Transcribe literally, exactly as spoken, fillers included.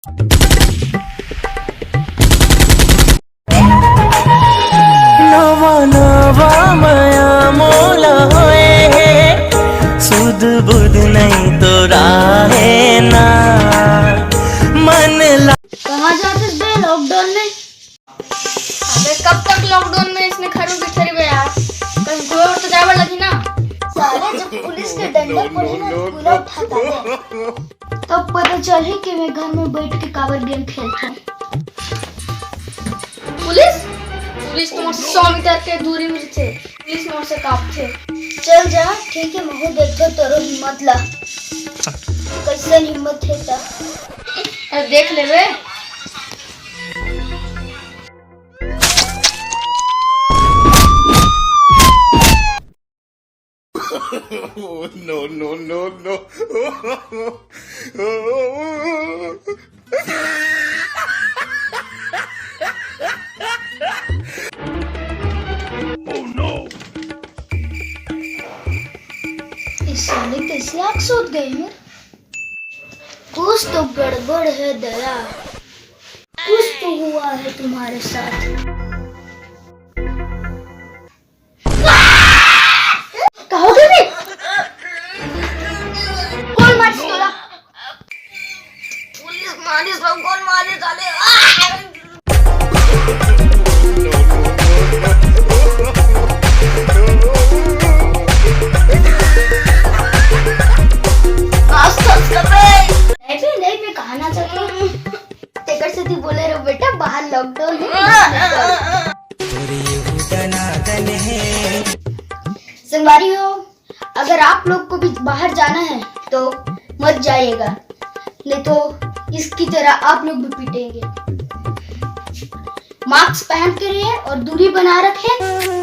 नवा नवा मया मोला होए हे, सुध बुध नहीं तो राहे ना, मन ला। कहाँ जाते बे लॉकडाउन में? अबे कब तक लॉकडाउन में इसने घर में बैठे रहिबे यार? कहीं घूमे तो जावे लगी ना। साले जब पुलिस के डंडा पड़ी ना, पूरा उठा दे। तब पता चली कि मैं घर में बैठ के काबर गेम खेलता हूँ। पुलिस, पुलिस तुम्हारे सौ मीटर के दूरी में थे, पुलिस मोर से कांपथे। चल जा, ठीक है, महू देखो तोरो हिम्मत ला, कैसन हिम्मत है ता। अरे देख ले बे। Oh, no, no, no, no. Oh, no. इस साले कैसे आँख सोच गए हैं? कुछ तो गड़बड़ है दया, कुछ तो हुआ है तुम्हारे साथ। कहोगे भी? कौन मारिस तोला? पुलिस मारिस, सब कौन मारिस साले? आज तो नहीं, नहीं, मैं कहा ना चाहता हूँ। तेकर सेती बोले रहो बेटा, बाहर लॉकडाउन है। संगवारी हो, अगर आप लोग को भी बाहर जाना है तो मत जाइएगा, नहीं तो इसकी तरह आप लोग भी पिटेंगे। मास्क पहन के रहिए और दूरी बना रखें।